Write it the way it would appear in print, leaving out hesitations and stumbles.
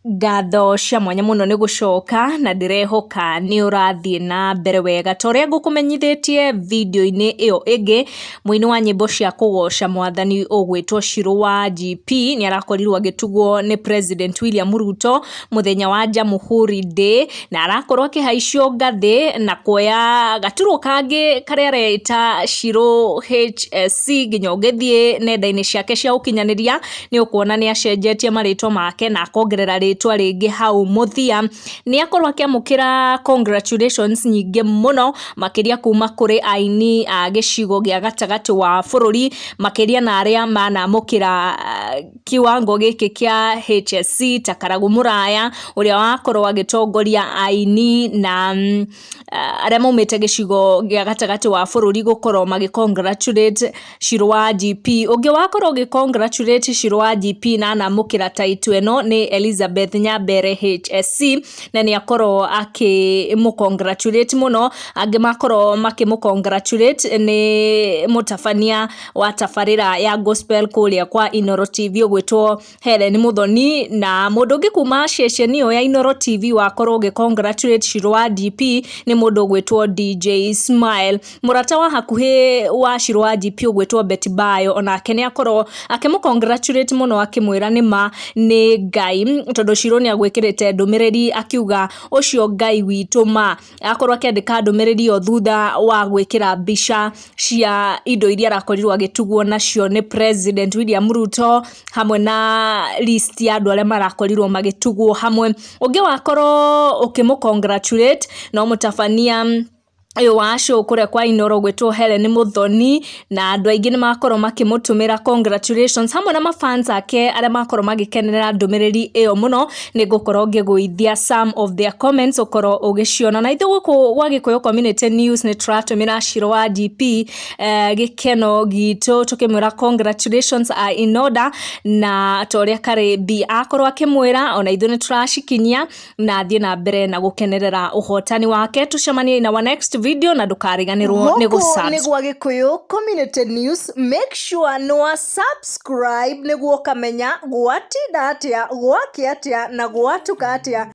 Ngatho cia mwanya mũno nĩ gũcoka na ndĩrehoka nĩ ũrathiĩ na mbere wega. Ta ũrĩa ngũkũmenyithĩtie video-inĩ ĩyo ĩngĩ, mũini wa nyĩmbo cia kũgoca mwathani ũgwĩtwo Shirũ wa GP nĩ arakorirwo agĩtugwo nĩ President William Ruto mũthenya wa Jamhuri Day, na arakorwo akĩhaicio ngathĩ na kuoya gaturwa kangĩ karĩa areĩta Shirũ HSC nginya ũngĩthiĩ nenda-inĩ ciake cia ũkinyanĩria nĩ ũkuona nĩ acenjetie marĩtwa make na akongerera rĩtwa rĩngĩ hau mũthia. Nĩ akorwo akĩamũkĩra congratulations nyingĩ mũno makĩria kuma kũrĩ aini a gĩcigo gĩa gatagatĩ wa bũrũri, makĩria na arĩa manamũkĩra kiwango gĩkĩ kĩa HSC ta Karagũ Mũraya ũrĩa wakorwo agĩtongoria aini na arĩa maumĩte gĩcigo gĩa gatagatĩ wa bũrũri gũkorwo magĩ congratulate Shirũ wa GP. Ũngĩ wakorwo ũgĩ congratulate Shirũ wa GP na anamũkĩra title ĩno nĩ Elizabeth Nyambere HSC, na nĩ akorwo akĩmũ congratulate mũno. Angĩ makorwo makĩmũ congratulate nĩ mũtabania wa tabarĩra ya gospel kũrĩa kwa Inooro TV ũgwĩtwo Helen Muthoni, na mũndũ ũngĩ kuma ceceni ĩyo ya Inooro TV wakorwo ũgĩ congratulate Shirũ wa GP nĩ mũndũ ũgwĩtwo DJ Smile. Mũrata wa hakuhĩ wa Shirũ wa GP ũgwĩtwo Betty Bayo onake nĩ akorwo akĩmũ congratulate mũno akĩmwĩra nĩma nĩ Ngai, tondũ Shirũ nĩ agwĩkĩrĩte ndũmĩrĩri akiuga ũcio Ngai witũ ma. Akorwo akĩandĩka ndũmĩrĩri ĩyo thutha wa gwĩkĩra mbica cia indo iria arakorirwo agĩtugwo nacio nĩ President William Ruto hamwe na list ya andũ arĩa marakorirwo magĩtugwo hamwe. Ũngĩ wakorwo ũkĩmũ congratulate no mũtabania ũyũ wa show kũrĩa kwa Inooro ũgwĩtwo Helen Muthoni, na andũ aingĩ nĩ makorwo makĩmũtũmĩra congratulations hamwe na mafans ake arĩa makorwo magĩkenerera ndũmĩrĩri ĩyo mũno. Nĩ ngũkorwo ngĩgũithia some of their comments ũkorwo ũgĩciona. Na ithuĩ gũkũ gwa Gĩkũyũ Community News nĩ tũratũmĩra Shirũ wa GP gĩkeno gitũ tũkĩmwĩra congratulations are in order, na ta ũrĩa Karĩmbi akorwo akĩmwĩra ona ithuĩ nĩ tũracikinyia na athiĩ na mbere na gũkenerera ũhotani wake. Tũcemanie in our next video na ndũkariganĩrwo nĩ Gũkũ nĩ gũ gwa Gĩkũyũ Community News. Make sure nĩ wa subscribe nĩguo ũkamenya gwatinda atĩa, gwakĩa atĩa na gwatuka atĩa.